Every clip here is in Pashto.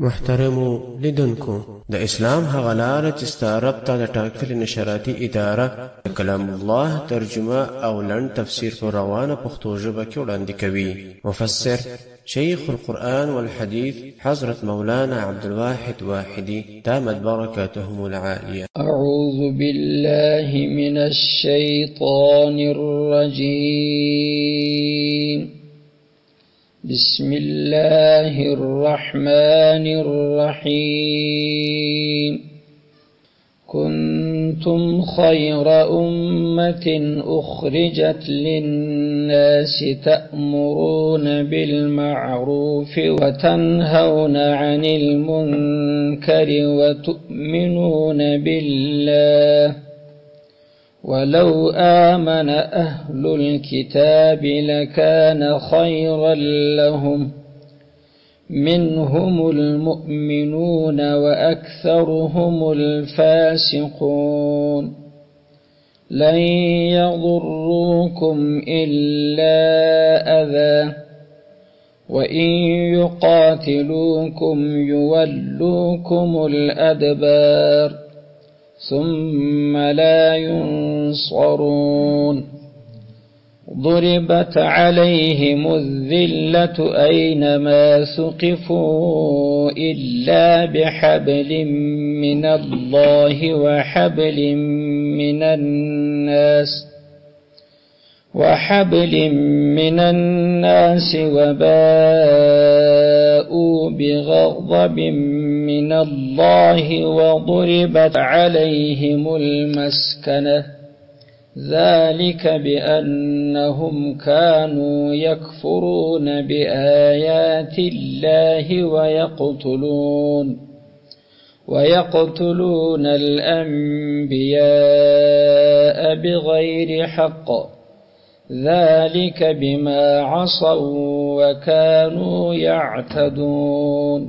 محترمو لیدونکو، د اسلام هغه لاره چې ستا رب ته د ټاکلې نشراتي اداره د کلام الله ترجمه او لنډ تفسیر په روانه پښتو ژبه کې وړاندې کوي. مفسر شیخ القرآن والحدیث حضرت مولانا عبدالواحد واحدي دامت برکاتهم العالیه. أعوذ بالله من الشيطان الرجيم. بسم الله الرحمن الرحيم. كنتم خير أمة أخرجت للناس تأمرون بالمعروف وتنهون عن المنكر وتؤمنون بالله، ولو آمن أهل الكتاب لكان خيرا لهم، منهم المؤمنون وأكثرهم الفاسقون. لن يضروكم إلا أذى، وإن يقاتلوكم يولوكم الأدبار ثم لا ينصرون. ضربت عليهم الذلة أينما ثقفوا إلا بحبل من الله وحبل من الناس وباءوا بغضب من الله وضربت عليهم المسكنة، ذلك بأنهم كانوا يكفرون بآيات الله ويقتلون الأنبياء بغير حق، ذلك بما عصوا وكانوا يعتدون.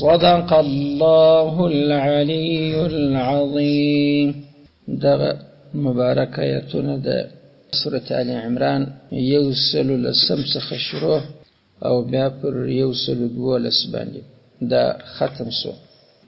صدق الله العلي العظيم. دغه مبارک آیتونه د سورة آل عمران 110 څخه شروع او بیا پر 112 باندې دا ختم سو.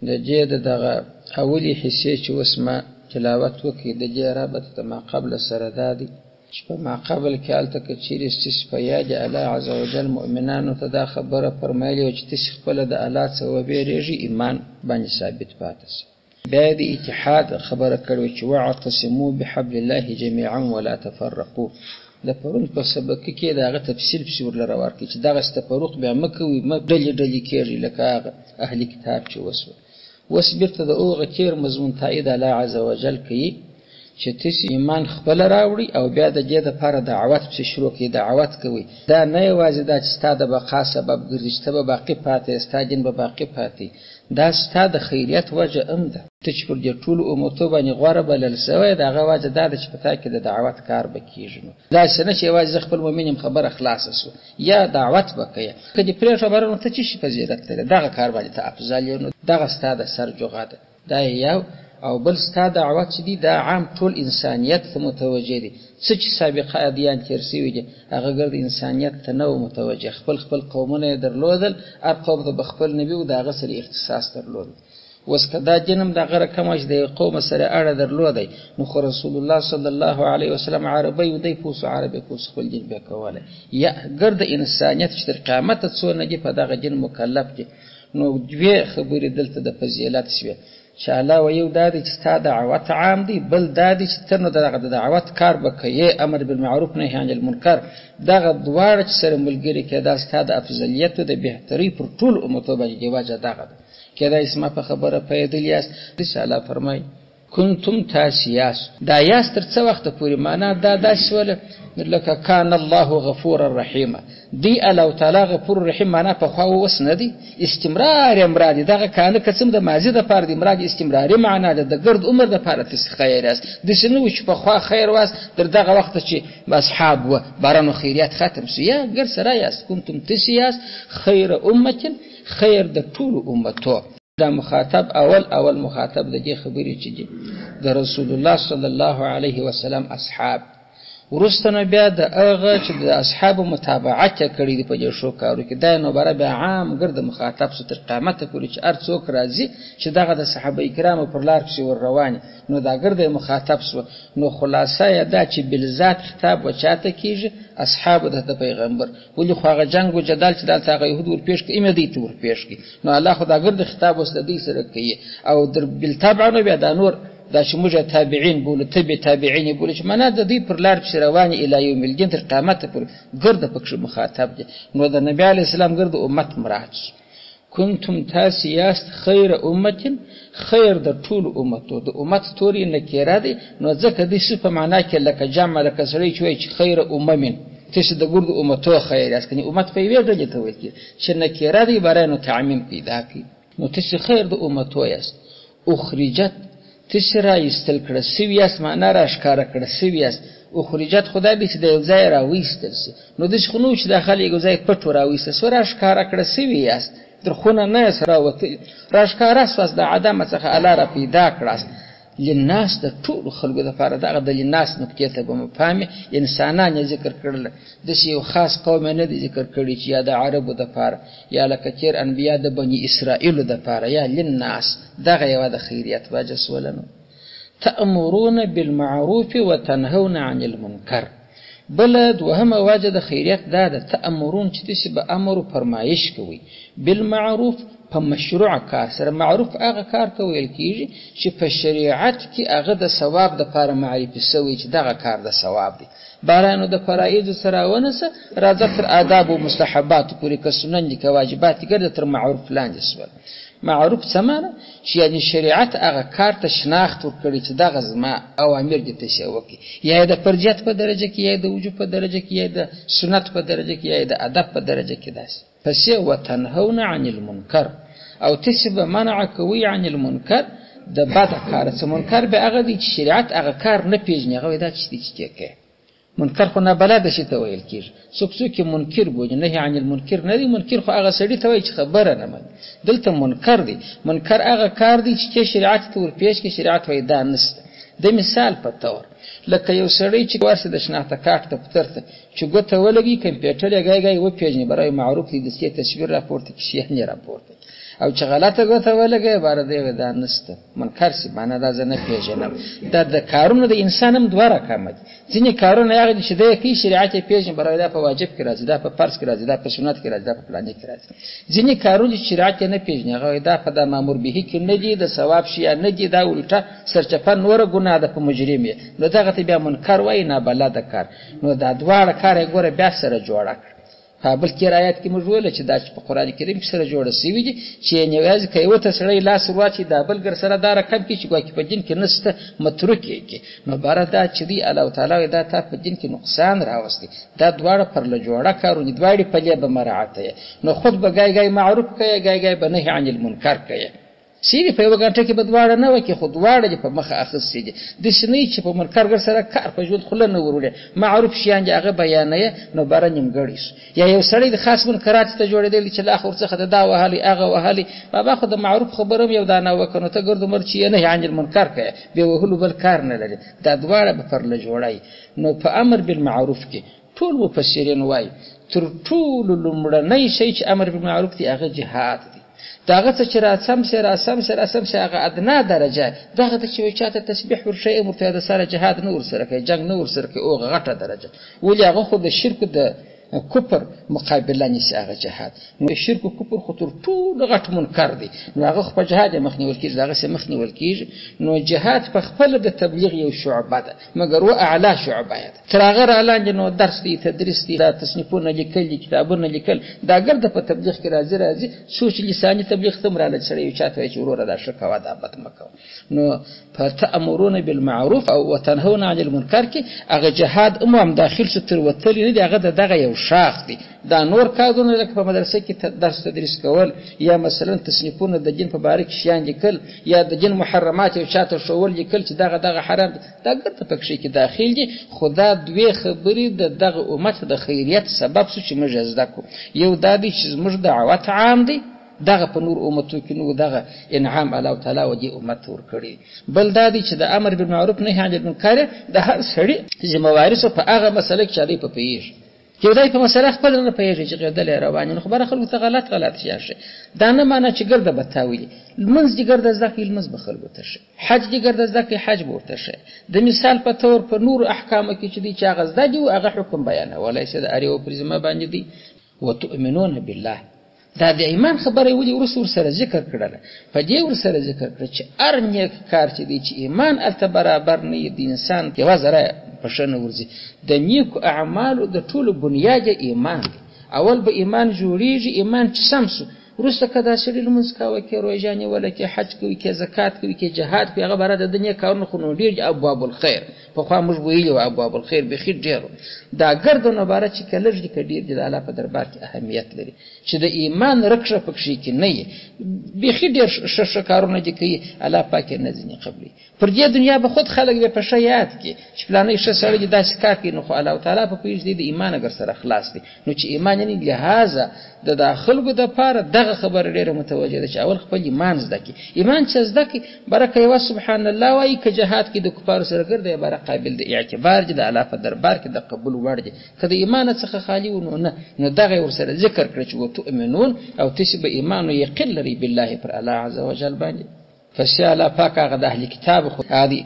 د دې د دغه اولي حصې چې اوس ما تلاوت وکړي د دې ربط د ما قبل سره دا دی چې په ما قبل کې هلته که چیرې ستاسې په یاد الله عز وجل مؤمنانو ته دا خبره فرمایلې وه چې تاسې خپله د الله څخه وبېرېږئ، ایمان باندې ثابت پاتې سئ. بیا یې د اتحاد خبره کړې وه چې واعتصموا بحبل الله جمیعا ولا تفرقوا. د پرون په سبق کې د هغه تفصیل پسې ورله ورکړي چې دغسې تفرق بیا مه کوئ، مه ډلې ډلې کېږئ لکه هغه اهل کتاب چې وسوه. اوس بېرته د هغه تېر مضمون تایید الله عز وجل کوي چې تاسې ایمان خپله راوړئ او بیا د دې دپاره دعوت پسې شروع کړئ، دعوت کوئ. دا نه یوازې دا چې ستا د بقا سبب ګرځي چې ته به باقي پاتې یې، ستا دین به باقي پاتې، دا ستا د خیریت وجه هم ده. ته چې پر دې ټولو امتو باندې غوره بلل سوی، د هغه وجه دا ده چې په تا کې د دعوت کار به کېږي. نو داسې نه چې یوازې زه خپل مؤمن یم خبره خلاصه سوه، یا دعوت به کوې، که دې پرېښوه بره نو ته څه شي فضیلت لرې، دغه کار باندې ته افضل یې، نو دغه ستا د سر جوغه ده. دا یو. او بل ستا دعوت چې دی دا عام ټول انسانیت ته متوجه دی. څه چې سابقه ادیان تېر سوي دي هغه ګرد انسانیت ته نه وو متوجه، خپل خپل قومونه یې درلودل، هر قوم ته به خپل نبي و د هغه سره اختصاص درلود. اوس که دا دین هم دغه رقم چې د یو قوم سره اړه درلودی، نو خو رسول الله صلی الله علیه وسلم عربی و دی پوه سو، عربي پوه سو، خپل دین بیا کولی. یا ګرد انسانیت چې تر قیامته څونه دي په دغه دین مکلف دي. نو دوې خبرې دلته د فضیلت سوې چې الله وایي یو دا دی چې ستا دعوت عام دی، بل دا دی چې ته نو دغه د دعوت کار به کوې، امر بالمعروف نهی عن المنکر، دغه دواړه چې سره ملګري کړې دا ستا د افضلیت او د بهترۍ پر ټولو امتو باندې دی وجه دغه ده. کېدای شي زما په خبره پوهېدلي یاست. داسې الله فرمایي کنتم تاسې یاست. دا یاست تر څه وخته پورې؟ معنا دا داسې وله لکه کان الله غفورا رحیما، دی الله تعالی غفور رحیم معنا پخوا اوس نه دی، استمرار یې مراد دی. دغه کانه که څه هم د ماضي دپاره دی، مراد استمراري معنا ده، د ګرد عمر دپاره تاسې خیر یاست. داسې نه وو چې پخوا خیر واست تر دغه وخته چې اصحاب وه باره نو خیریت ختم سو، یا ګرد سره یاست. کنتم تاسې یاست خیر امة، خیر د ټولو امتو. دا مخاطب اول اول مخاطب د دې خبرې چې دي د رسول الله صلی الله علیه وسلم اصحاب. وروسته نو بیا د هغه چې د اصحابو متابعت یې کړي دي په دې ښو کارو کې، دا نو باره بیا عام ګرد مخاطب سو تر قیامته پورې چې هر څوک راځي چې دغه د صحابه کرامو پر لار کښې ور روان، نو دا ګرد یې مخاطب سو. نو خلاصه یې دا چې بالذات خطاب و چاته کېږي؟ اصحابو ته د پیغمبر. ولې خو هغه جنګ و جدال چې دلته هغه یهود ورپېښ کړي، ایمه دوی ته ورپېښ کړي، نو الله خو دا ګرد خطاب اوس د دوی سره کوي. او در بالتبع نو بیا دا نور دا چې موږ تابعین بولو، تبع تابعین یې بولو، چې معنا د دوی پر لار پسې روان الی یوم الدین تر قیامته پورې ګرده پکښې مخاطب دي. نو د نبي علیه السلام ګرد امت مراد شو. کنتم تاسې یاست خیر امت، خیر د ټولو امتو. د امت توري نکره دی، نو ځکه داسې په معنا کې لکه جمع، لکه سړی چې وایي چې خیر اممن، تاسې د ګردو امتو خیر یاست، کنې امت په یوې ډلې ته ویل کېږي چې نکره دی، برای نو تعمیم پیدا کوي. نو تاسې خیر د امتو یاست. اخرجت، تاسې را ایستل کړه سوي یاست، معنا را ښکاره کړه سوي یاست. اخرجت خو دا دی چې د یو ځای را وایستل سي، نو داسې خو نه و چې دا خلک یو ځای پټ را وایستل سو، را ښکاره کړه سوي یاست، تر خونه نه یاست راوتلي، را ښکاره سواست، د عدمه څخه الله را پیدا کړاست. للناس، د ټولو خلکو دپاره. دغه د للناس نکتې ته به مو پام وي، انسانان یې ذکر کړل، داسې یو خاص قوم یې نه دی ذکر کړی چې یا د عربو دپاره یا لکه تېر انبیا د بني اسرائیلو دپاره، یا للناس. دغه یوه د خیریت وجه سوله. نو تأمرون بالمعروف وتنهون عن المنکر. بله دوهمه وجه د خیریت دا ده، تأمرون چې تاسې به امر و فرمایش کوئ، بالمعروف په مشروع کار سره. معروف هغه کار ته ویل کېږي چې په شریعت کې هغه د ثواب دپاره معرفي سوی چې دغه کار د ثواب دی. بارانو د فرایضو سره ونسه، راځه تر آداب او مستحباتو پورې، که سنن دي که واجبات دي، ګرده تر معروف لاندې سول. معروف څه معنی؟ چې یعنې شریعت هغه کار ته شناخت ورکړي چې دغه زما اوامر دي تاسې وکړي، یا یې د فرضیت په درجه کې، یا یې د وجوب په درجه کې، یا یې د سنت په درجه کې، یا یې د ادب په درجه کې. داسې پسې وتنهون عن المنکر، او تاسې به منع کوئ عن المنکر، د بد کار څه. منکر به هغه دی چې شریعت هغه کار نه پېژني، هغه وایي دا څه دي چې تې کوې. منکر خو نابلده شي ته ویل کېږي، څوک څوک یې منکر بولي، نهي عن المنکر نه دی. منکر خو هغه سړي ته وایي چې خبره نه مني، دلته منکر دی. منکر هغه کار دی چې شریعت ته ورپېښ کړي، شریعت وایي دا نشته. د مثال په طور لکه یو سړی چې ورسي د شناخته کارت دفتر ته چې ګوته ولګي، کمپیوټر یې ګای ګای وپېژني، برای معروف دی، د سې تصویر راپورته کړي، شیان یې راپورته کړي، او چې غلطه ګوته ولګوي، باره دی وایي دا نشته، منکر سي، معنا دا زه نه پېژنم. دا د کارونو د انسان هم دوه رقمه دي. ځینې کارونه هغه دي چې دی یې کوي، شریعت یې پېژني، برای دا په واجب کې راځي، دا په فرض کې راځي، دا په سنت کې راځي، دا په پلاني کې راځي. ځینې کارونه چې شریعت یې نه پېژني، هغه وایي دا په دا مامور به کې نه دي، د ثواب شیان نه دي، دا الټه سرچپه نوره ګناه ده، په مجرم یې، نو دغه ته بیا منکر وایي، نابلده کار. نو دا دواړه کار یې ګوره بیا سره جوړه کړه. په بل تېر آیت کې موږ وویل چې دا چې په قرآن کریم کې سره جوړه سوي دي، چې یعنې یوازې که یوه ته سړی لاس ور واچوي، دا بل ګر سره دا رقم کړي چې ګواکې په دین کې نشته، متروک یې کړي. نو باره دا چې دی الله تعالی وایي دا تا په دین کې نقصان راوستی، دا دواړه پر له جوړه کارونه دي، دواړې پلې به مراعته یې. نو خود به ګای ګای معروف کوې، ګای ګای به نهي عن المنکر کوې. سیدي په یوه ګنټه کې به دواړه نه وکړي، خو دواړه دې په مخه اخیستي دي. داسې نه وي چې په منکر ګر سره کار په ژوند خوله نه وروړي، معروف شیان دې هغه بیانوي، نو باره نیمګړی شو. یا یو سړی د خاص منکراتو ته جوړېدلی چې لا خو ورڅخه د دا وهلی هغه وهلی، بابا خو د معروف خبره هم یو دانه وکړه، نو ته ګرد عمر چې یې نهي عن المنکر کوې، بې وهلو بل کار نه لري. دا دواړه به پر له جوړی. نو په امر بالمعروف کې ټول مفسرین وایي تر ټولو لومړنی شی چې امر بالمعروف دی هغه جهاد دی. د هغه څه چې راسم سي راسم سي راسم سي هغه ادنا درجه، دغه ته چې یو چا ته تسبیح ورښیي ورته د سره جهاد نه ورسره کوي، جنګ نه ورسره کوي، هغه غټه درجه. ولې هغه خو د شرک د کفر مقابله نیسي هغه جهاد. نو شرک و کفر خو تر ټولو غټ منکر دی، نو هغه خو په جهاد یې مخ نیول کېږي، د هغسې مخ نیول کېږي. نو جهاد په خپله د تبلیغ یو شعبه ده، مګر و اعلی شعبه یې ده. تر هغه رالاندې نو درس دی، تدریس دی، دا تصنیفونه لیکل دي، کتابونه لیکل، دا ګرده په تبلیغ کې راځي راځي. څو چې لساني تبلیغ ته هم راله، سړی یو چا ته وایي چې وروره دا ښه کوه، دا بد مه کوه. نو په تأمرون بالمعروف او وتنهون عن المنکر کې هغه جهاد هم هم داخل شو، تر وتلی نه دی، هغه د دغه یو شاخ دی. دا نور کارونه لکه په مدرسه کې درس تدریس کول، یا مثلا تصنیفونه د دین په باره کې شیان لیکل، یا د دین محرمات یو چا ته ښوول لیکل چې دغه دغه حرام دی، دا ګرده پکښې کې داخل دي. خو دا دوې خبرې د دغه امت د خیریت سبب سو چې موږ یې زده کړو. یو دا دی چې زموږ دعوت عام دی، دغه په نور امتو کې نو دغه انعام الله تعالی و دې امت ته ورکړي. بل دا دی چې د امر بالمعروف نهي عن المنکر د هر سړي ذمه واري سو په هغه مسله کې چې دی په پوهېږي. یو دی په مسله خپله نه پوهېږي چې غېدلی روان یې، نو خو بره خلکو ته غلط غلط شیان ښیي. دا نه معنا چې ګرده به تا ویلي، لمونځ دې ګرده زده کړي، لمونځ به خلکو ته ښیي، حج دې ګرده زده کړي، حج به ورته ښیي. د مثال په طور په نورو احکامو کې چې دی چې هغه زده دي هغه حکم بیانولی شي، د هر یو پر ذمه باندې دی. وتؤمنون بالله، دا د ایمان خبره یې ولې وروسته ورسره ذکر کړله؟ په دې ورسره ذکر کړه چې هر نیک کار چې دی چې ایمان هلته برابر نه وي، د انسان یوه ذره په ښه نه ورځي. د نیکو اعمالو د ټولو بنیاد یې ایمان دی. اول به ایمان جوړېږي، ایمان چې سم سو وروسته که دا سړي لمونځ کاوه، که روژه نیوله، که حج کوي، که زکات کوي، که جهاد کوي، هغه باره د ده نیک کارونه خو نو ډېر دي. ابواب الخیر پخوا موږ ویلي وو، ابواب الخیر بیخي ډېر وو. دا ګرده نو باره چې که لږ دي که ډېر دي د الله په دربار کې اهمیت لري. چې د ایمان رکښه پکښې کې نه وي، بیخي ډېر ښه ښه کارونه دي کوي، الله پاک یې نه ځینې قبلوي. پر دې دنیا به خود خلک بیا په ښه یاد کړي چې فلانی ښه سړی دی داسې کار کوي، نو خو الله تعالی په پوهېږي دی د ایمان اګر سره خلاص دی. نو چې ایمان یې نه، لهذا د دا خلکو دپاره دغه خبره ډېره متوجه ده چې اول خپل ایمان زده کړي. ایمان چې زده کړي برکه یوه سبحان الله وایي، که جهاد کې د کفارو سره ګرځي بره قابل د اعتبار دی، د الله په دربار کې د قبول وړ دی. که د ایمان څخه خالي و نو نه، نو دغه یې ورسره ذکر کړه چې وتؤمنون، او تاسې به ایمان او یقین لرئ بالله پر الله عز وجل باندې. پسې الله پاک هغه د اهل کتاب خو هغه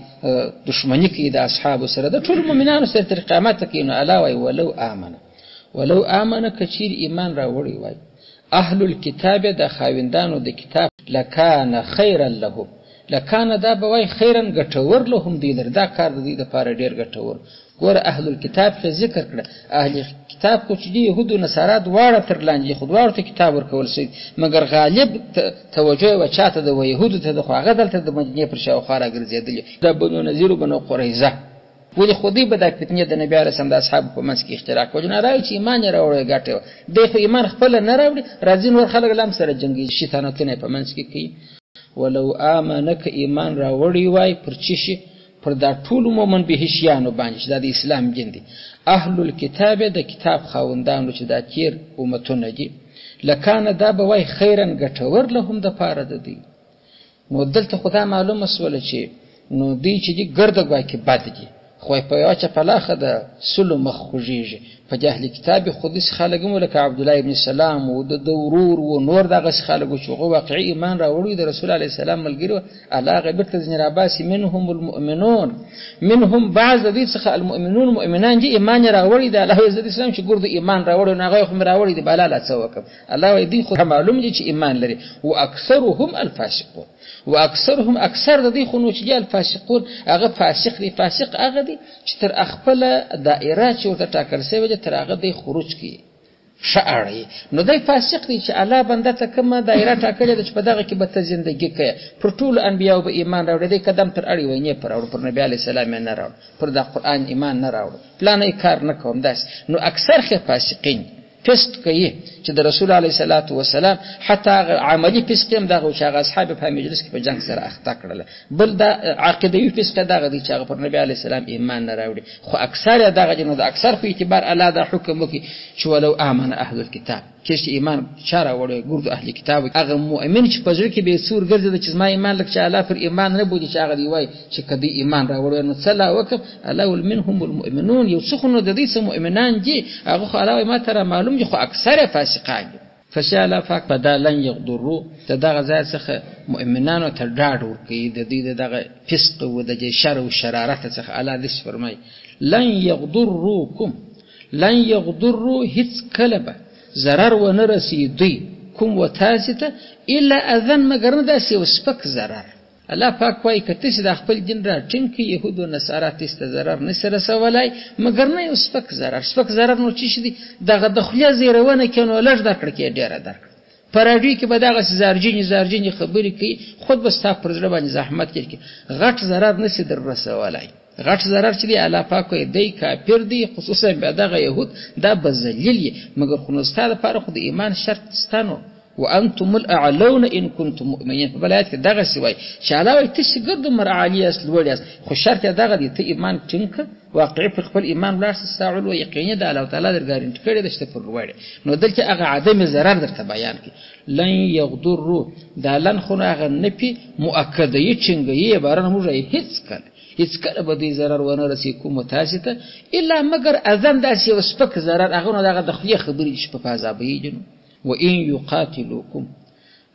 دښمني کوي د اصحابو سره، د ټولو مؤمنانو سره تر قیامته کوي. نو الله وایي ولو آمنه، ولو آمنه که چیرې ایمان راوړی وای اهل الکتاب د خاوندانو د کتاب، لکان خیرا لهم، لکان دا به وای خیرا ګټور لهم دوی لره، دا کار د دوی دپاره ډېر ګټور. ګوره اهل الکتاب خو ذکر کړه، اهل کتاب خو چې دي یهود او نصارا دواړه تر لاندې، خو دواړو ته کتاب ورکول شوی، مګر غالب توجه یې وه چا ته ده؟ و یهودو ته ده. خو هغه دلته د مدینې پر شاوخوا راګرځېدلي، د بنو نضیر و بنو قریظه، ولې خو دوی به دا فتنې د نبي علیه السلام د اصحابو په منځ کې اختراع کولې. نو راوي چې ایمان یې راوړی ګټه وه، دی خو ایمان خپله نه راوړي، راځي نور خلک لا هم سره جنګېږي، شیطانتونه یې په منځ کې کوي. ولو آمنه که ایمان راوړی وای پر څه شي؟ پر دا ټولو مؤمن به شیانو باندې چې دا د اسلام دین دی. اهل الکتاب د کتاب خاوندانو چې دا تیر امتونه دي، لکانه دا به وای خیرا ګټور لهم دپاره د دوی. نو دلته خو دا معلومه سوله چې نو دوی چې دي ګرده ګواکې بد دي، خو په یوه چپلاخه د سلو مخ خوږېږي. په دې اهل کتاب خو داسې خلک هم لکه عبدالله ابن سلام و د ده ورور و نور دغسې خلک وو چې هغو واقعي ایمان راوړي، د رسول علیه السلام ملګري وو. الله هغه بېرته ځینې راباسي، منهم المؤمنون، منهم بعض د دوی څخه المؤمنون مؤمنان دي، ایمان یې راوړی دی. الله وایي زه داسې چې ګور دوی ایمان راوړی، نو هغه خو مې راوړی دی، بالا لا څه وکړم؟ الله وایي دوی خو معلوم دي چې ایمان لري. و اکثرهم الفاسقون، و اکثرهم اکثر د دوی خو نو چې دي الفاسقون، هغه فاسق دي. فاسق هغه دی چې تر خپله دایره چې ورته ټاکل سوې ده تر هغه دی خروج کوي، ښه اړوي. نو دی فاسق دی چې الله بنده ته کومه دایره ټاکلې ده چې په دغه کې به ته زندګي کوې، پر ټولو انبیاو به ایمان راوړې، دی قدم تر اړې وای نه پر راوړو، پر نبي علیه السلام یې نه راوړو، پر دا قرآن ایمان نه راوړو، پلانی کار نه کوم داسې. نو اکثر خې فاسقین فسق کوي چې د رسول علیه الصلاة والسلام حتی هغه عملي فسق هم دغه چې هغه اصحاب په مجلس کې په جنګ سره اخته کړل. بل دا عقیدوي فسق دغه دی چې هغه پر نبي علیه السلام ایمان نه راوړي، خو اکثر یې دغه دي. نو د اکثر په اعتبار الله دا حکم وکړي چې ولو آمن اهل الکتاب، چې ایمان چا راوړی ګردو اهل کتاب، هغه مؤمن چې په زړه کې به یې څور ګرځېده چې زما ایمان لکه چې الله پر ایمان نه بولي، چې هغه دی وایي چې که دوی ایمان راوړی نو څه لا وکړم؟ الله ویل منهم المؤمنون، یو څه خو نو د دوی څه مؤمنان دي، هغه خو الله وایي ما ته را معلوم دي، خو اکثر یې فاسقان دي. پسې الله پاک په دا لن یغضرو د دغه ځای څخه مؤمنانو ته ډاډ ورکوي، د دوی د دغه فسق او د دې شر او شرارت څخه. الله داسې فرمایي لن یغضروکم، لن یغضرو هیڅ کله به ضرر ونه رسي دوی کوم و تاسې ته الا اذن، مګر نه داسې یو سپک ضرر. الله پاک وایي که تاسې دا خپل دین را ټینګ کړئ، یهود و نصارا تاسې ته ضرر نه شي رسولی، مګر نه یو سپک ضرر. سپک ضرر نو څه شي دی؟ دغه د خولې زیرونه کې نو لږ درکړه کې ډېره درکړه. په راډیو کې به دغسې زارجینې زارجینې خبرې کوي، خود به ستا پر زړه باندې زحمت کوي، غټ ضرر نه شي در رسولی. غټ ضرر چې دی الله پاک وایي دی کافر دی، خصوصا بیا دغه یهود دا به ذلیل یې، مګر خو نو ستا دپاره خو د ایمان شرط سته، نو وانتم الاعلون ان کنتم مؤمنین. په بل آیت کې دغسې وایي چې الله وایي تاسې ګرد عمر عالي یاست، لوړ یاست، خو شرط یې دغه دی ته ایمان ټینګ کړه، واقعي پر خپل ایمان ولاړ سه، ستا علو یقیني ده، الله تعالی در ګارنټي کړې ده چې ته پر لوړ یې. نو دلته هغه عدم ضرر درته بیان کړي. لن یغدرو، دا لن خو نو هغه نفي مؤکدوي، ټینګوي، عباره نه موږ وایي هېڅکله هېڅکله به دوی ضرر ونه رسوي کومو تاسې ته، الا مګر اذن داسې یو سپک ضرر، هغه نو دغه د خولې خبرې چې په عذابوي دي. نو وان یقاتلوکم،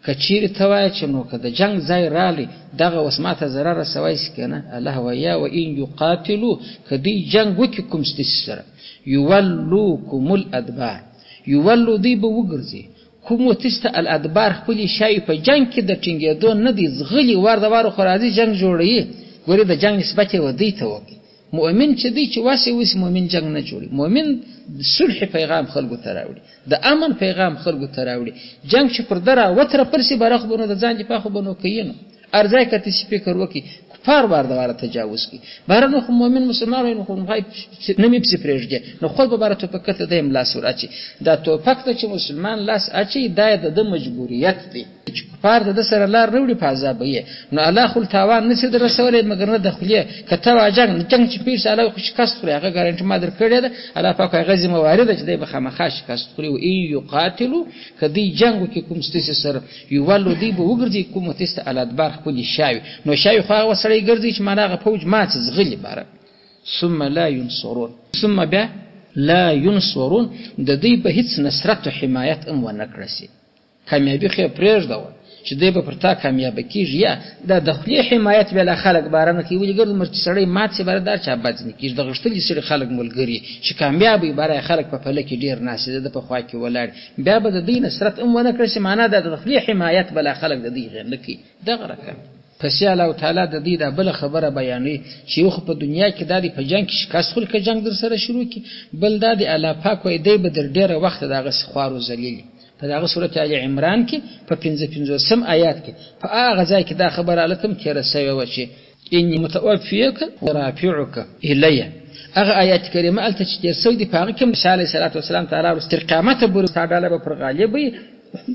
که چیرې ته وایې چې نو که د جنګ ځای راغلی دغه اوس ما ته ضرر رسوی سي که نه، الله وایي وان یقاتلو، که دوی جنګ وکړي کوم ستاسې سره، یولوکم الادبار، یولو دوی به وګرځي کوم تاسې ته الادبار، خپلې شاوې په جنګ کې د ټینګېدو نه دی ځغلي، وار د واره خو راځي جنګ جوړوي. ګورې د جنګ نسبت یې و دوی ته وکړي. مؤمن چې دی چې وسې وسي مؤمن جنګ نه جوړي، مؤمن د صلح پیغام خلکو ته راوړي، د امن پیغام خلکو ته راوړي. جنګ چې پر ده راوترپل سي برخ به نو د ځان دفاع خو به نو کوي. نو هر ځای که تاسې فکر وکړي کفار وار د واره تجاوز کوي، بهر نو خو مؤمن مسلمان وي، نو خو نه مې پسې پرېږدي، نو خپل به باره توپک ته دی هم لاس ور اچي. دا توپک ته چې مسلمان لاس اچي دا یې د ده مجبوریت دی چې کفار د ده سره لار نه وړي په عذابوي. نو الله خو تاوان نه سي در رسولی مګر نه د خولې، که ته وا جنګ جنګ چې پېښ سي الله خو شکست خوري، هغه ګارنټي ما در کړې ده، الله پاک هغه ذمه واري ده چې دی به خامخا شکست خوري. و ان یقاتلو، که دوی جنګ وکړي کوم ستاسې سره، یولو دوی به وګرځي کوم تاسې ته الادبار خپلې شاوې. نو شاوې خو هغه سړی ګرځي چې معنا هغه فوج مات سي ځغلي باره. ثم لا ینصرون، ثم بیا لا ینصرون، د دوی به هیڅ نصرت و حمایت هم ونه کړه سي. کامیابي خو یې پرېږده وه چې دوی به پر تا کامیابه کېږي، یا دا د خولې حمایت بیا لا خلک باره نه کوي. ولې ګرد عمر چې سړی مات سي باره دا چا بد نه کېږي، د غښتلي سړي خلک ملګري چې کامیاب وي باره خلک په پله کې ډېر ناست دي، د ده په خوا کې ولاړ، بیا به د دوی نصرت هم ونه کړه سي. معنا دا د خولې حمایت به لا خلک د دوی غیر نه کوي. دغه رقم پسې الله تعالی د دوی دا بله خبره بیانوي چې یو خو په دنیا کې دا دی په جنګ کې شکست خوري که جنګ در سره شروع کړي، بل دا دی الله پاک وایي دی به در ډېره وخته د هغسې خوار و ذلیل. په دغه سورة آل عمران کې په 55 آیات کې په هغه ځای کې دا خبره هلته هم تېره سوې وه چې اني متوفیک ورافعک الی. هغه آیات کریمه هلته چې تېر سوی دی په هغه کې هم عیسی علیه الصلاة والسلام ته الله تر قیامته پورې ستا ډله به پر غالب وي،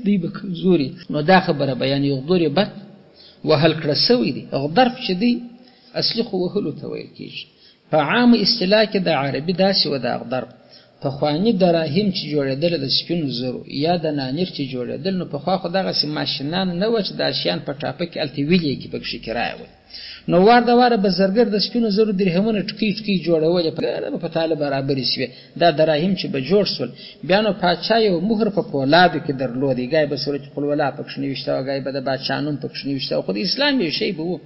دوی به کمزوري. نو دا خبره بیانوي ضربت وهل کړه سوی دی. ضرب چې دی اصلي خو وهلو ته ویل کېږي، په عامه اصطلاح کې د عربي داسې وه د ضرب. پخواني دراهم چې جوړېدل د سپینو زرو یا د نانیر چې جوړېدل، نو پخوا خو دغسې ماشینان نه وه چې دا شیان په ټاپه کې هلته ویلې کې پکښې کرایه وه. نو وار د واره به زرګر د سپینو زرو درهمونه ټکۍ ټکۍ جوړولې، به په تاله برابرې سوې. دا دراهم چې به جوړ سول بیا نو پاچا یو مهر په پولادو کې درلودی، ګای به سورت قل ولا پکښې نوشته وه، ګای به د باچا نوم پکښې نوشته وه، خو د اسلام یو شی به و.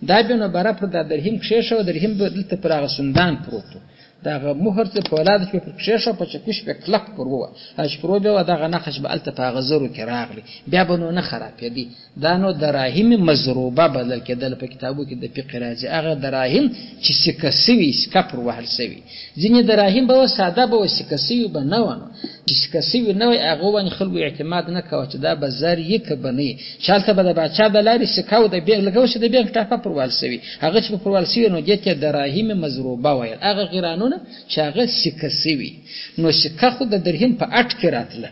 دا بیا نو باره پر دا درهم کښېښوه، درهم به دلته پر هغه سندان پروت و، دغه مهر چې پولاد چې پر کښېښوه په چکش به کلک پر ووه، چې پر وبه وه دغه نقش به هلته په هغه زرو کې راغلی، بیا به نو نه خرابېدی. دا نو دراهم مضروبه بلل کېدل په کتابو کې د فقه راځي، هغه دراهم چې سکه سوي، سکه پر وهل سوي. ځینې دراهم به وه ساده به وه، سکه سوي به نه وه. نو چې سکه سوي نه وی هغو باندې خلکو اعتماد نه کوه چې دا به زر یې که به نه وي، چې هلته به د باچا د لارې سکه او د بېنک لکه اوس چې د بېنک ټاپه پر وهل سوي، هغه چې به پر وهل سوي نو دې ته دراهم مضروبه ویل، هغه غیرانونه چې هغه سکه سوي. نو سکه خو د درهم په اټ کې راتله.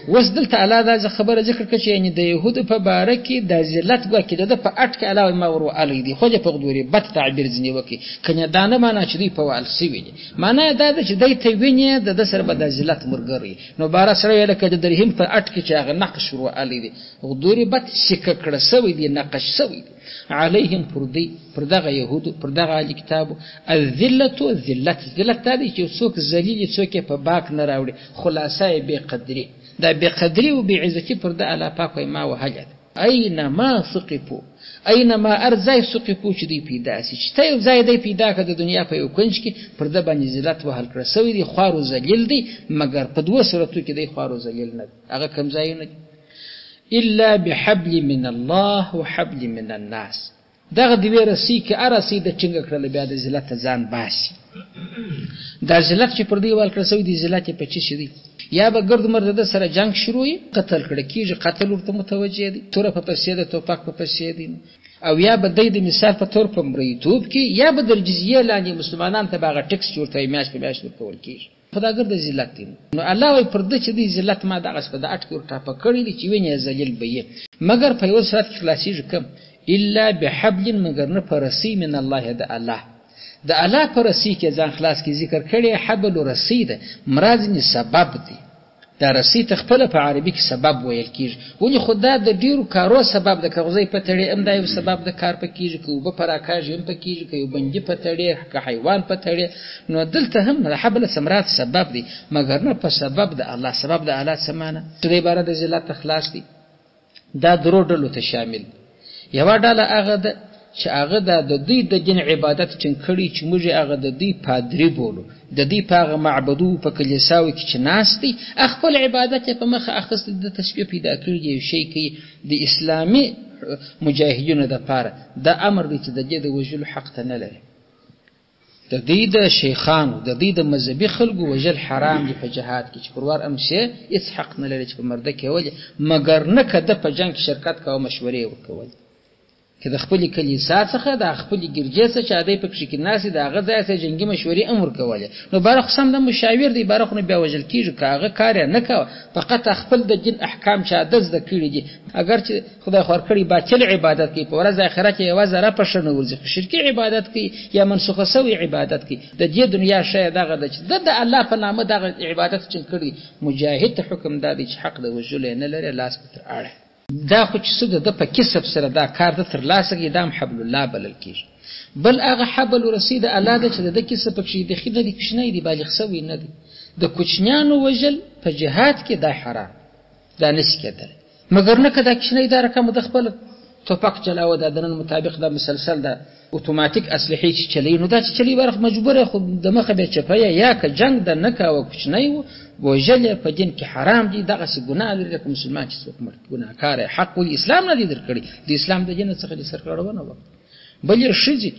اوس دلته الله دا خبره ذکر کړه چې یعنې د یهودو په باره کې دا ذلت ګواکې د ده په اټ کې الله وایي ما ور وهلی دی، خو دې په غدوربت تعبیر ځینې وکړي، کنې دا نه معنا چې دوی په وهل سوي دي، معنا یې دا ده چې دی ته وینې د ده سره به دا ذلت ملګری. نو باره سړی لکه د درهم په اټ کې چې هغه نقش ور وهلی دی، غدوربت سکه کړه سوی دی، نقش سوی دی. علیهم پر دوی، پر دغه یهودو، پر دغه اهل کتابو، الذلة ذلت، ذلت دا دی چې څوک ذلیل څوک یې په باک نه راوړي، خلاصه یې بې قدري. دا بې قدري او بې عزتي پر ده الله پاک وایي ما وهلې ده. اینما ثقفو، اینما هر ځای ثقفو چې دوی پیدا سي، چې ته یو ځای دی پیدا کړه د دنیا په یو کنج کې، پر ده باندې ذلت وهل کړه سوی دی، خوار و ذلیل دی، مګر په دوو صورتو کې دی خوار و ذلیل نه دی، هغه کوم ځایونه دي؟ الا بحبل من الله وحبل من الناس. دغه دوې رسۍ کې هره رسۍ د ټینګه کړله بیا د ذلته ځان باسي. دا ذلت چې پر دوی وهل کړه سوی دی، ذلت یې په څه شي دی؟ یا به ګرد عمر د ده سره جنګ شروع وي، قتل کړه کېږي، قتل ورته متوجه دی، توره په پسې ده، توپک په پسې دی، او یا به دی د مثال په طور په مریتوب کې، یا به در جزیې لاندې مسلمانان ته به هغه ټکس چې ورته میاشت په میاشت ورکول کېږي. خو دا ګرده ذلت دی. نو الله وایي پر ده چې دی ذلت ما دغسې په د اټ کې ورټاپه کړی دی چې وینې یې ذلیل به یې، مګر په یوه صورت کې خلاصېږي کوم؟ الا بحبل، مګر نه په رسۍ من الله د الله. د الله په رسۍ کې ځان خلاص کې ذکر کړی حبل رسۍ ده، مراد ځینې سبب دی. دا رسۍ ته خپله په عربي کې سبب ویل کېږي، ولې خو دا د ډېرو کارو سبب ده. که غوزی په تړې هم دا یو سبب د کار په کېږي، که اوبه په راکاږي هم په کېږي، که یو بندي په تړې، که حیوان په تړې. نو دلته هم د حبل څه مراد سبب دی، مګر نه په سبب د الله. سبب د الله څه معنی؟ چې د عبارت د ذلت خلاص دی. دا درو ډلو ته شامل. یوه ډله هغه ده چې هغه د دوی د دین عبادت ټینګ کړی، چې موږ یې هغه د دوی پادري بولو، د دوی په هغه معبدو په کلیساو کې چې ناست دی، خپل عبادت یې په مخه اخیستی، د تسبیح پیدا کړي دی، یو شی کوي. د اسلامي مجاهدینو دپاره دا امر دی چې د دې د وژلو حق ته نه لري. د دوی د شیخانو، د دوی د مذهبي خلکو وژل حرام دي په جهاد کې، چې پروار ام شي هیڅ حق نه لري چې په مرده کې ولي، مګر نه که ده په جنګ کې شرکت کاوه مشورې ورکولې، که د خپلې کلیسا څخه د خپلې ګرجې څخه چې دی پکښې کې ناست دی د هغه ځای څخه جنګي مشورې هم ورکولې، نو باره خو سم د مشاور دی، باره خو نو بیا وژل کېږي. که هغه کار یې نه کاوه، فقط خپل د دین احکام چې ده زده کړي دي، اګر چې خدای خو ورکړي باطل عبادت کوي، په ورځ آخرت یې یوه ذره په ښه نه ورځي، خو شرکي عبادت کوي یا منسوخه سوی عبادت کوي. د دې دنیا ښه یې دغه ده چې ده د الله په نامه دغه عبادت ټینګ کړی. مجاهد ته حکم دا دی چې حق د وژلو یې نه لري، لاس به تر اړه. دا خو چې څه د ده په کسب سره دا کار ده ترلاسه کوي، دا هم حبل الله بلل کېږي. بل هغه حبل رسۍ د الله ده چې د ده کسب پکښې دخیل نه دی، کوچنی دی، بالغ سوی نه دی. د کوچنیانو وژل په جهاد کې دا حرام، دا نشي کېدلی، مګر نه که دا کوچنی دا رقم د خپل ټوپک چلاوه، دا د نن مطابق دا مسلسل دا اتوماتیک اسلحې چې چلوي، نو دا چې چلوي برخ مجبوره، خو د مخه بیا چپه یې، یا که جنګ د نه کاوه کوچنی و، وژل یې په دین کې حرام دي، دغسې ګناه لري لکه مسلمان چې څوک مړ ګناهکار یې، حق ولې اسلام نه دی درکړی، د اسلام د دین څخه دې سرغړونه وکړه. بل یې ښځې،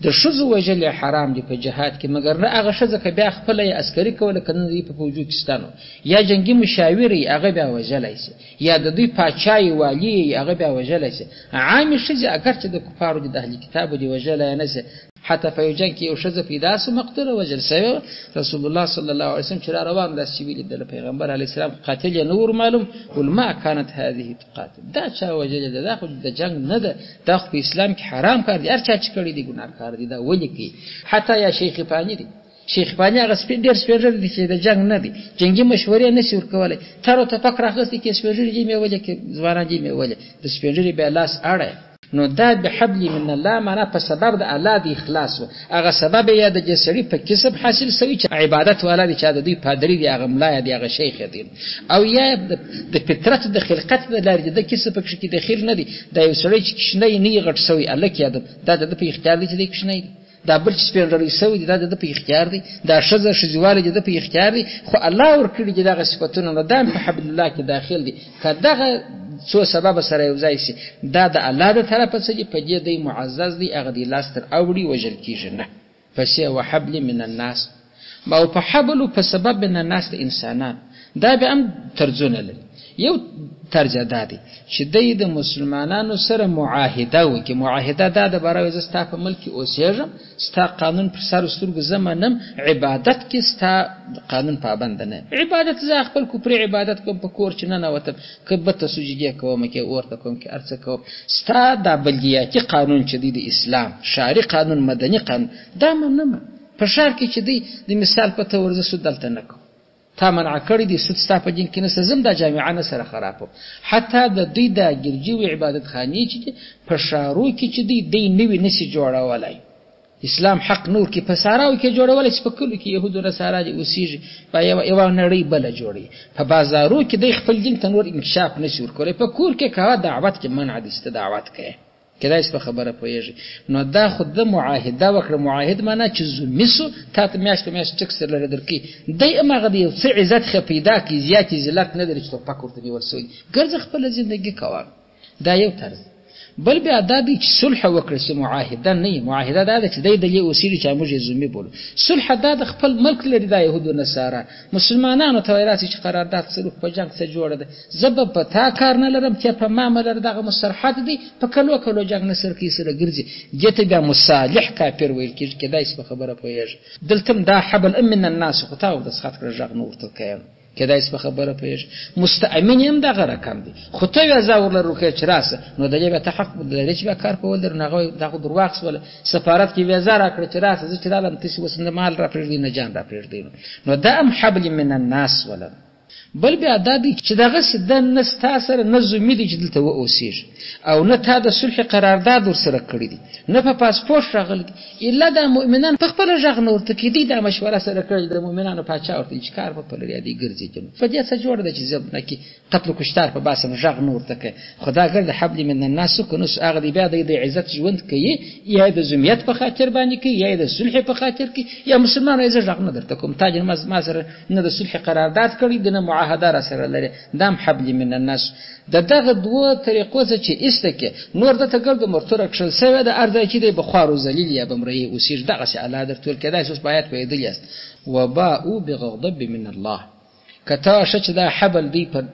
د ښځو وژل یې حرام دي په جهاد کې، مګر نه هغه ښځه که بیا خپله یې عسکري کوله، که نن دوی په پوجو کې ستانو یا جنګي مشاور یې، هغه بیا وژلی شي، یا د دوی پاچا یې، والي یې، هغه بیا وژلی شي. عامې ښځې اګر چې د کفارو دي، د اهل کتابو دي، وژلی نه شي. حتی په یو جنګ کې یو ښځه پیدا سوه، مقتوله وژل سوې وه. رسول الله صلی الله علیه وسلم چې را روان داسې ولیدله، پیغمبر علیه السلام قاتل یې نه ور معلوم، ول ما کانت هذه تقاتل، دا چا وژلې ده؟ دا خو د جنګ نه ده، دا خو په اسلام کې حرام کار دی، هر چا چې کړی دی ګناهکار دی، دا ولې کوي؟ حتی یا شیخ فاني دی، شیخ فاني هغه سپین ډېر سپین دی چې د جنګ نه دی، جنګي مشورې نه شي ورکولی، تر او ټوپک راخیستی کې سپین ږیري دي مې ولې، کې ځوانان دي مې ولې، د سپین ږیري بیا لاس اړی. نو دا بحبل من الله معنا په سبب د الله دی اخلاص و، هغه سبب یې د دې سړي په کسب حاصل سوی چې عبادت والا دی، چې د دوی پادري دی، هغه ملا دی، هغه شیخ دی، او یا د فطرت د خلقت د لارې د کسب پکښې کې دخیل نه دی. دا یو سړی چې کوچنی نه غټ سوی هلک یا دا د ده په اختیار دی چې دی کوچنی دی، دا بل چې سپین ږیری سوی دی دا د ده په اختیار دی، دا ښځه ښځېوالی د ده په اختیار دی، خو الله ورکړي دي دغه صفتونه، نو دا هم په حبل الله کې داخل دی. که دغه څو سببه سره یو ځای سي، دا د الله د طرفه څه دي، په دې دی معزز دی، هغه دی لاس تر اوړي وژل کېږي نه. پسې وحبل من الناس، او په حبل په سبب من الناس د انسانان، دا بیا هم طرزونه لري. یو طرز دا دی چې دی د مسلمانانو سره معاهده وکړي. معاهده دا ده باره زه ستا په ملک کې اوسېږم، ستا قانون پر سر سترګو زه منم، عبادت کې ستا قانون پابند نه یم، عبادت زه خپل کفري عبادت کوم، په کور چې ننوتم که بت ته سجدې کوم، که اور ته کوم، که هر څه کوم، ستا دا بلدیاتي قانون چې دی د اسلام ښاري قانون مدني قانون دا منم. په ښار کې چې دی د مثال په تور زه سود دلته نه کوم، تا منع کړی دی، سود ستا په دین کې نشته، زه هم دا جامعه نه سره خرابوم. حتی د دوی دا ګرجي او عبادت خانې چې دي په ښارو کې چې دی، دی نوي نشي جوړولی، اسلام حق نور کې په ساراو کې جوړولی چې په کلو کې یهودو نصارا دي اوسېږي، په یوه نړۍ بله جوړوي. په بازارو کې دی خپل دین ته نور انکشاف نشي ورکولی، په کور کې کوه دعوت کې منع دی چې ته دعوت کوې، کېدای شي په خبره پوهېږي. نو دا خو ده معاهده وکړه، معاهد معنا چې ذمي سو، تا ته میاشت په میاشت ټکس درلره درکوي، دی هم هغه د یو څه عزت ښه پیدا کړي، زیات یې ذلت نه لري چې ټوپک ورته نیول سوی، ګرځه خپله زندګي کوه. دا یو طرز. بل بیا دا دی چې صلح وکړي چې معاهده نه، معاهده دا ده چې دی د دې اوسېږي چې موږ یې ذمي بولو. صلح دا د خپل ملک لري دا یهودو نصارا مسلمانانو ته وایي راسئ چې قرارداد سره په جنګ څه جوړه ده، زه به په تا کار نه لرم ته په ما مه لره، دغه مصرحت دی په کلو کلو جنګ نه سره کوي سره ګرځي، دې ته بیا مصالح کافر ویل کېږي. کېدای شي په خبره پوهېږي. دلته هم دا حبل من الناس خو تا ورته سخت کړه غږ نه ورته کوي، کېدای شي په خبره پوهېږي. مستأمن یې هم دغه رقم دی، خو ته ویزا ورله ورکوې چې راسه، نو د دې بیا ته حق لرې چې بیا کار په ولرې. نو هغه وایي دا خو درواغ سوله، سفارت کې ویزا راکړه چې راسه، زه چې رالم تاسې اوس نه مال راپرېږدئ نه جان راپرېږدئ. نو دا هم حبل من الناس وله. بل بیا دا دی چې دغسې ده نه ستا سره نه ذمي دی چې دلته واوسېږي، او نه تا د صلح قرارداد ورسره کړی دی، نه په پاسپورټ راغلی دی، الا دا مؤمنان په خپله غږ نه ورته کوي. دوی دا مشوره سره کړې د مؤمنانو پاچا ورته چې کار به په لري دی ګرځي. په دې څه جوړه ده چې زه نه کې قتل و کشتار په باسم غږ نه ورته کوي، خو دا ګرد حبل من الناس که نو هغه دی بیا د عزت ژوند کوي، یا د ذمیت په خاطر باندې کوي، یا د صلح په خاطر کوي، یا مسلمان یې زه غږ نه درته کوم، تا ما سره نه د صلح قرارداد کړی دی نه معاهده را سره لري، دا هم حبل من الناس. د دغه دوو طریقو څخه چې ایسته کې نور دته ګرد مرتوره کښل سوی ده، هر ځای چې دی به خوار و ذلیل یا به مریی اوسېږي، دغسې الله درته ویل. کېدای شي اوس په آیت پوهېدلي یاست. وباءو بغضب من الله، که ته ښه چې دا حبل دی په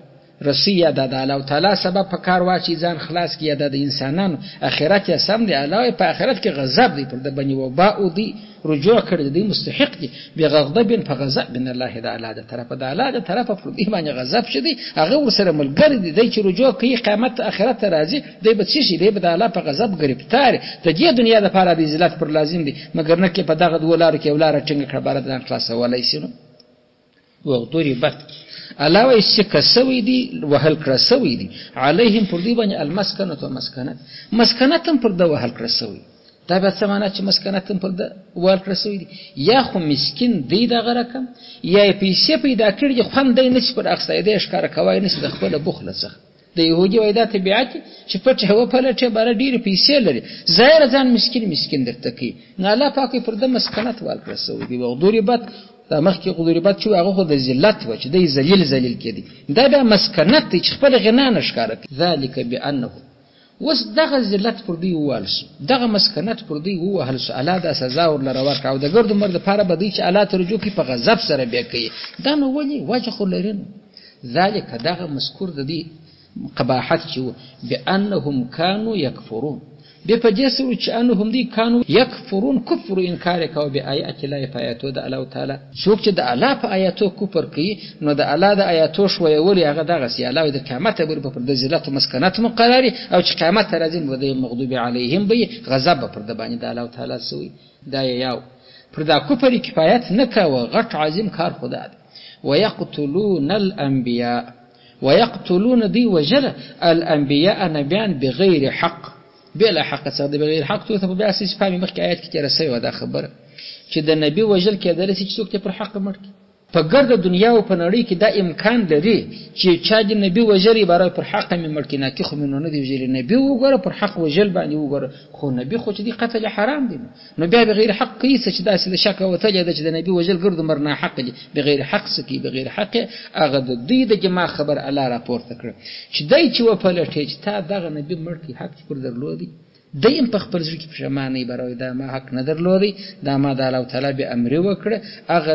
رسی یا دا د الله تعالی سبب په کار واچي ځان خلاص کړي، یا دا د انسانانو اخرت یې سم دی، الله یې په آخرت کې غضب دی پر ده باندې، وباءو دی رجوع کړی دی مستحق دی بغضب په غضب من الله د الله د طرفه، د الله د طرفه پر دوی باندې غضب چې دی هغه ورسره ملګری دی، دی چې رجوع کوي قیامت آخرت ته راځي دی به څه شي، دی به د الله په غضب ګرفتار، د دې دنیا دپاره د ذلت پر لازم دی، مګر نه کې په دغه دوو لارو کې یو لاره ټینګه کړه باره ځان خلاصولی شي. نو وضربت الله وایي سکه سوی دی وهل کړه سوی دی علیهم پر دوی باندې المسکنة مسکنت، مسکنت هم پر ده وهل کړه سوی. دا بیا څه معنا چې مسکنت هم پر ده وهل کړه سوی دی؟ یا خو مسکین دی دغه رقم، یا یې پیسې پیدا کړي دي خوند دی نه شي پر اخیستی، دی یې ښکاره کوی نه شي د خپله بخله څخه. د یهودي وایي دا طبیعت چې پټه وپلټې باره ډېرې پیسې لري، ظاهره ځان مسکین مسکین درته کوي. نو الله پاک یې پر ده مسکنت وهل کړه سوی دی. وضربت دا مخکې ضربت چې هغه خو د ذلت وه چې دی ذلیل ذلیل کېدی، دا بیا مسکنت دی چې خپله غنا نه ښکاره کوي. ذلک بأنه، اوس دغه ذلت پر دوی ووهل شو، دغه مسکنت پر دوی ووهل شو، الله دا سزا ورله ورکړه، او د ګرد عمر دپاره به دوی چې الله ته رجوع کوي په غضب سره بیا کوي. دا نو ولې وجه خو لري؟ نو ذلک دغه مذکور د دوی قباحت چې و بأنهم کانو یکفرون، بیا په دې سره چې انهم دوی کانو یکفرون کفر انکار یې کاوه بآیات الله په آیاتو د الله تعالی. څوک چې د الله په آیاتو کفر کوي نو د الله د آیاتو ښویول یې هغه دغسې الله وایي د قیامته پورې به پر ده ذلت و مسکنت مقرر او چې قیامت ته راځي نو به مغضوب علیهم به یې غضب به پر ده باندې د الله تعالی سوی. دا یې یو پر دا کفر یې کفایت نه کاوه، غټ عظیم کار خو دا دی. ویقتلون الانبیاء، ویقتلون دوی وژله الانبیاء نبیان بغیر حق، بلا حق څخه د بغیر حق ته په بیا اساس پامې مخکې آیت کې تېره سوې وه دا خبره چې د نبي وژل کېدلی شي چې څوک دې پر حق مړ کړي. په ګرده دنیا او په نړۍ کې دا امکان لري چې چا دې نبي وژلی باره پر حق مې مړ کړي، ناکي خو مې نو نه دی وژلی، نبي وګوره پر حق وژل باندې وګوره، خو نبي خو چې دی قتل حرام دی، نو بیا بغیر حق کوي څه چې داسې د شکه وتلې ده چې د نبي وژل ګرد عمر ناحق دي، بغیر حق څه کوي؟ بغیر حق هغه د دوی د دماغ خبر الله راپورته کړه چې دی چې وپلټې چې تا دغه نبي مړ کړي حق چې پر درلودی، دی هم په خپل زړه کې پښیمانه وي، باره وایي دا ما حق نه درلودی، دا ما د الله تعالی بې امري وکړه، هغه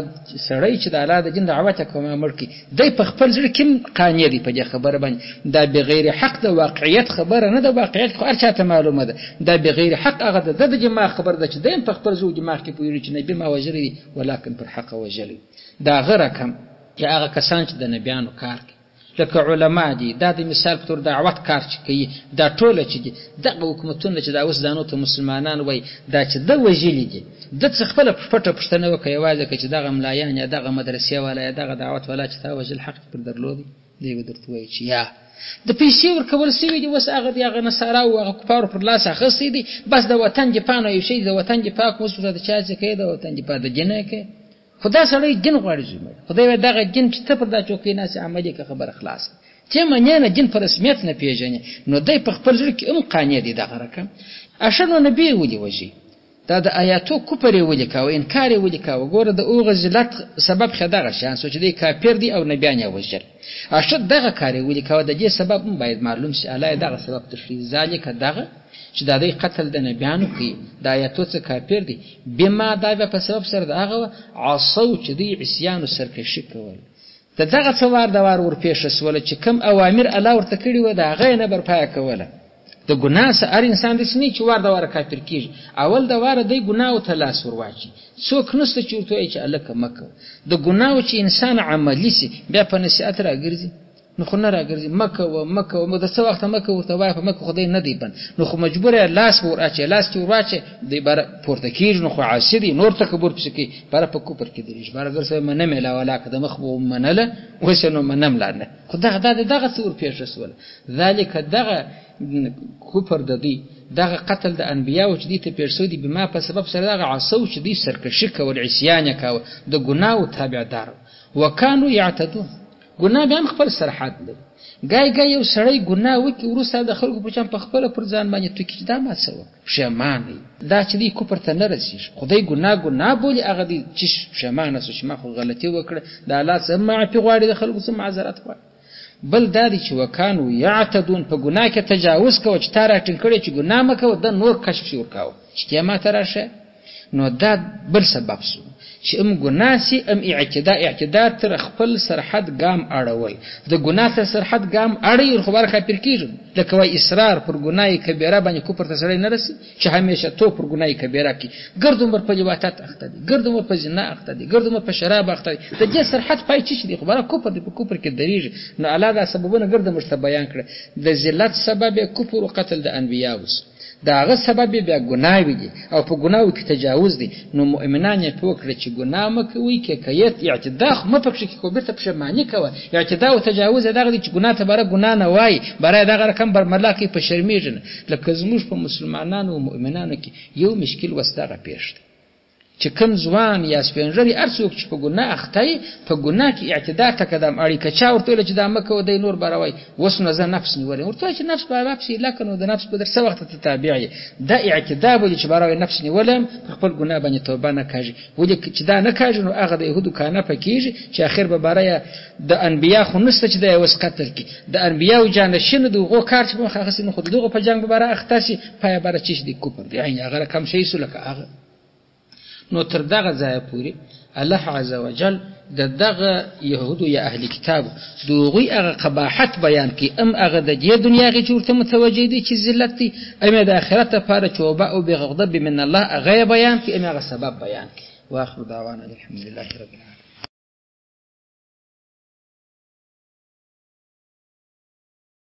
سړی چې د الله د دین دعوت یې کوه ما مړ کړي، دی په خپل زړه کې هم قانع دی په دې خبره باندې. دا بغیر حق د واقعیت خبره نه ده، واقعیت خو هر چا ته معلومه ده، دا بغیر حق هغه د ده د دماغ خبره ده چې دی هم په خپل زړه دماغ کې پوهېږي چې نبي ما وژلی دی، ولکن پر حقه وژلی. دا هغه رقم چې هغه کسان چې د نبیانو کار کوي لکه علما دي، دا د مثال په تور دعوت کار چې کوي، دا ټوله چې دي دغه حکومتونه چې دا اوس ځانو ته مسلمانان وایي دا چې ده وژلي دي، ده څه خپله پټه پوښتنه وکړه یوازې که چې دغه ملایان یا دغه مدرسې والا یا دغه دعوت والا چې تا وژل حق پر درلودی، دی به درته وایي چې یا د پیسې ورکول سوي دي، اوس هغه دي هغه نصارا او هغه کفارو پر لاس اخیستی دي، بس د وطن دفاع نو یو شی د وطن دفاع کوم، اوس د چا څه کوي د وطن دفاع د دین یې کوي، خو دا سړی دین غواړي زوی مړ، خدای وایي دغه دین چې ته پر دا چوکۍ ناست عملي که خبره خلاصه ته منې نه دین په رسمیت نه پېژنې، نو دی په خپل زړه کې هم قانع دی دغه رقم. ښه نو نبي یې ولې وژي؟ دا د آیاتو کفر یې ولیکاوه، انکار یې ولیکاوه. ګوره د هغه ذلت سبب خو دغه شیان سو چې دی کافر دی او نبیان یې وژل. ښه دغه کار یې ولیکاوه، د دې سبب هم باید معلوم شي. الله یې دغه سبب تشریح ذلک دغه چې دا دی قتل د نبیانو کوي، د آیاتو څه کافر دی، بما دا بیا په سبب سره د هغه عصو چې دوی عصیانو سرکشي کول. د دغه څه وار د وار ورپېښه سوله چې کوم اوامر الله ورته کړي وه د هغه یې نه برپایه کوله. د ګناه څه هر انسان داسې نه چې وار د واره کافر کېږي، اول د واره دی ګناهو ته لاس ورواچي، څوک نشته چې ورته وایي چې هلکه مه کوه. د ګناهو چې انسان عملي سي بیا په نصیحت راګرځي، نو خو نه راګرځي، مه کوه مه کوه، د څه وخته مه کوه ورته وایه، په مه کوه خو دی نه دی بند، نو خو مجبور یې لاس به ور اچوي، لاس چې ور واچوي دی باره پورته کېږي، نو خو عاصي دی، نور تکبر پسې کوي، باره په کفر کې درېږي، باره ګرځي منم یې لا ولاکه د مخ به ومنله اوس یې نو منم لا نه، خو دغه دا د دغه څه ورپېښه سوله. ذلک دغه کفر د دوی، دغه قتل د انبیاو چې دوی ته پېښ سوی دی، بما په سبب سره دغه عصو چې دوی سرکشي کول، عصیان یې کاوه، د ګناهو تابعدار وکانو یعتدون. ګناه بیا هم خپل سرحد لري. ګای ګای یو سړی ګناه وکړي وروسته د خلکو په چم په خپله پر ځان باندې توکي چې دا ما څه وکړه، پښېمانه وي. دا چې دی کفر ته نه رسېږي، خو دی ګناه ګناه بولي، هغه دی چې پښېمانه سو چې ما خو غلطي وکړه، د الله څه معافي غواړي، د خلکو څه معذرت غواړي. بل دا دی چې وکانو یعتدون، په ګناه کې تجاوز کوه، چې تا راټینګ کړی چې ګناه مه کوه، ده نور کشف شي ورکاوه چې ته ماته راشه. نو دا بل سبب سو چې ام ګناه سي ام اعتدا، اعتدا تر خپل سرحد ګام اړول، د ګناه تر سرحد ګام اړوي خو باره کافر کېږي. لکه وایي اصرار پر ګناه کبیره باندې کفر ته سړی نه رسي، چې همیشه تو پر ګناه کبیره کوي، ګرد عمر په لواطت اخته دی، ګرد عمر په زنا اخته دی، ګرد عمر په شراب اخته دی، د دې سرحد پای څه دی؟ خو باره کفر دی، په کفر کې درېږي. نو الله دا سببونه ګرد موږ ته بیان کړه. د ذلت سبب یې کفر او قتل د انبیاو سو، د هغه سبب یې بیا ګناوې دي او په ګناوو کې تجاوز دی. نو مؤمنان یې پوه کړه چې ګناه مه کوئ، کیفیت اعتدا خو مه پکښې کې کوه، بېرته پښېماني کوه. اعتدا او تجاوز یې دغه دی چې ګناه ته باره ګناه نه وایي، باره یې دغه رقم برملا کوي، په شرمېږي نه. لکه زموږ په مسلمانانو او مؤمنانو کې یو مشکل اوس دغه پېښ دی چې کوم ځوان یا سپینږیری هر څوک چې په ګناه اخته وي، په ګناه کې اعتدا ته قدم اړي، که چا ورته ویل چې دا مه کوه، دی نور باره وایي اوس نو زه نفس نیولی، ورته وایي چې نفس به واپسې لکه نو د نفس په در څه وخته ته تابع یې. دا اعتدا بولي چې باره وایي نفس نیولی یم، په خپل ګناه باندې توبه نه کاږي. ولې چې دا نه کاږي نو هغه د یهودو کانه په کېږي چې اخر به باره یې د انبیا خو نشته چې دا یې اوس قتل کړي، د انبیاو جانشینو د هغو کار چې په مخه اخیستی، نو خو د دغو په جنګ به باره اخته سي، پایه باره چې دی کفر دی، عین هغه رقم شی سو لکه هغه. نو تر دغه ځایه پورې الله عز وجل د دغه یهودو یا اهل کتابو د هغوی هغه قباحت بیان کړي، ام هغه د دې دنیا هغې چې ورته متوجه دي چې ذلت دی، ام یې د آخرت لپاره چې وباء بغضب من الله هغه یې بیان کړي، ام یې هغه سبب بیان کړي. واخر دعوانا الحمد لله رب العالمین.